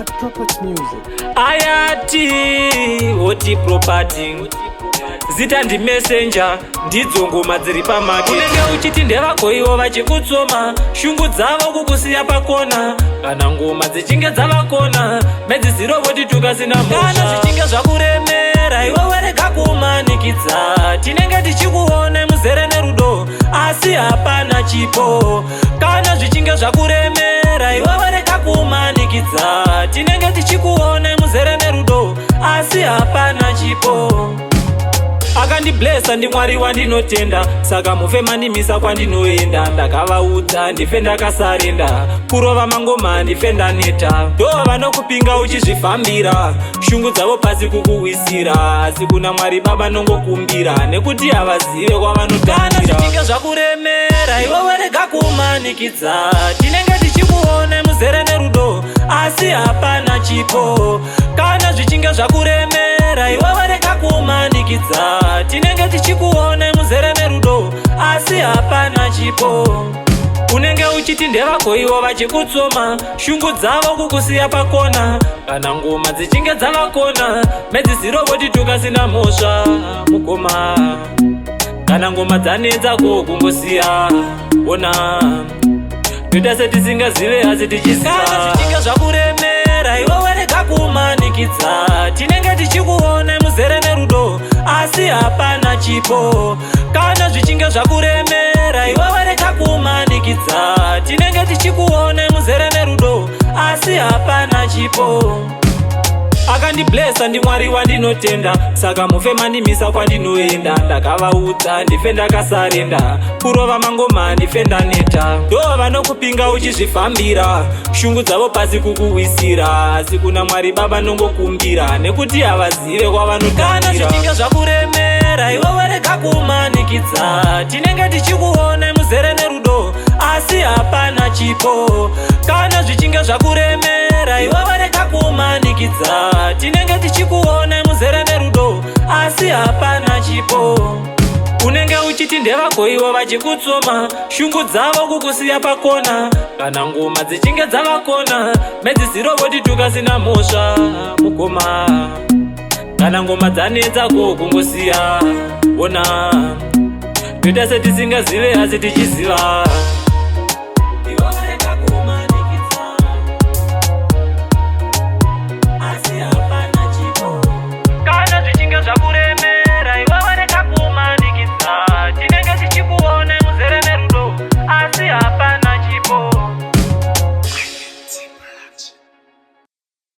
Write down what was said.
Hot Property Music. Ayati Hot Property, zita ndiMessenger, ndidzo ngoma dziri pamarket. Unenge uchiti ndevako, ivo vachikutsoma, shungu dzavo kukusiya pakona. Kana ngoma dzichinge dzavakona, medzisiro votituka sina. Kana zvichinge zvakuremera, iwe werega kumanikidza. Tinenge tichikuone muzere nerudo, asi hapana chipo. Kana zvichinge zvakuremera, iwe werega kumanikidza. Tinenge tichikuone muzere nerudo, asi hapana chipo. Akandiblessa ndiMwari wandinotenda, saka mufe mandimisa kwandinoenda. Ndakavaudza ndife ndakasarenda, kurova mangoma ndife ndaneta. Ndo vanokupinga uchizvifambira, shungu dzavo pasi kukuwisira, asi kuna Mwari Baba nongokumbira, nekuti havazive kwavanotangira. Zvichinge zvakuremera, iwe werega kumanikidza. Tinenge tichikuone muzere nerudo, asi hapana chipo. Kana zvichinge zvakuremera, iwe werega kumanikidza. Tinenge tichikuone muzere nerudo, asi hapana chipo. Unenge uchiti ndevako, ivo vachikutsoma, shungu dzavo kukusiya pakona. Kana ngoma dzichinge dzavakona, medzisiro votituka sina mhosva mukoma. Kana ngoma dzanetsa, ko kungosiya? Ona, toita setisingazive, asi tichiziva. Kana zvichinge zvakuremera, iwe werega kumanikidza. Tinenge tichikuone muzere nerudo, asi hapana chipo. Kana zvichinge zvakuremera, iwe werega kumanikidza. Tinenge tichikuone muzere nerudo, asi hapana chipo. Akandiblessa ndiMwari wandinotenda, saka mufe mandimisa kwandinoenda. Ndakavaudza ndife ndakasarenda, kurova mangoma ndife ndaneta. Ndo vanokupinga uchizvifambira, shungu dzavo pasi kukuwisira, asi kuna Mwari Baba nongokumbira, nekuti havazive kwavanotangira. Zvichinge zvakuremera, iwe werega kumanikidza. Tinenge tichikuone muzere nerudo, asi hapana chipo. Kana zvichinge zvakuremera, iwe werega kumanikidza. Tinenge tichikuone muzere nerudo, asi hapana chipo. Unenge uchiti ndevako, ivo vachikutsoma, shungu dzavo kukusiya pakona. Kana ngoma dzichinge dzavakona, medzisiro votituka sina mhosva mukoma. Kana ngoma dzanetsa, ko kungosiya? Ona, toita setisingazive, asi tichiziva.